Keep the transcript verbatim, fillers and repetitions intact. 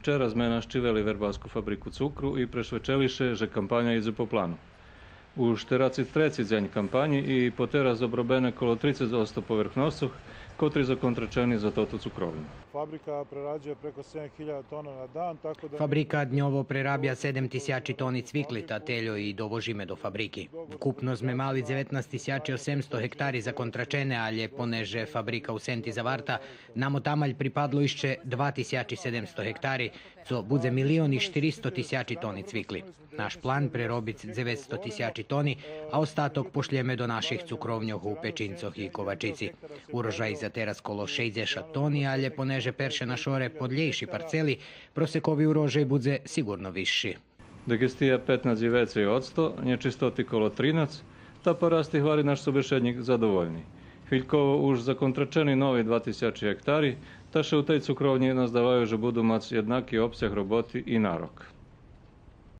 Вчера зме нащивели вербаску фабрику цукру и прешвечели ше же кампаня идзе по плану. Уж тераз треци дзень кампанї и потераз обробене коло трицец одсто поверхносцох, котри зоконтрачени за тоту цукровню. Фабрика прерађује преко седам хиљада тона на дан, така да... Фабрика дньово прерабя седем тисячи тони цвикли, та тельо и довожиме до фабрики. Вкупно зме мали дзеветнац тисячи осемсто гектари законтрачене, алє понеже фабрика у Сенти заварта, нам отамаль припадло ище два тисячи седемсто гектари, цо будзе милион и штиристо тисячи тони цвикли. Наш план преробиц дзеветсто тисячи тони, а остаток пошлєме до наших цукровньох у Печинцох и Ковачици. Урожай за тераз коло шейдзешат тони, алє понеже перше на шоре подлєйши парцели, просекови урожай будзе сиґурно висши. Дегестия петнац и вецей одсто, нєчистоти коло тринац, та парасти гвари наш собешеднїк задовольни. Хвильково уж законтрачени нови два тисячи гектари, та ше у тей цукровнї наздаваю же буду мац єднаки обсяг роботи и на рок.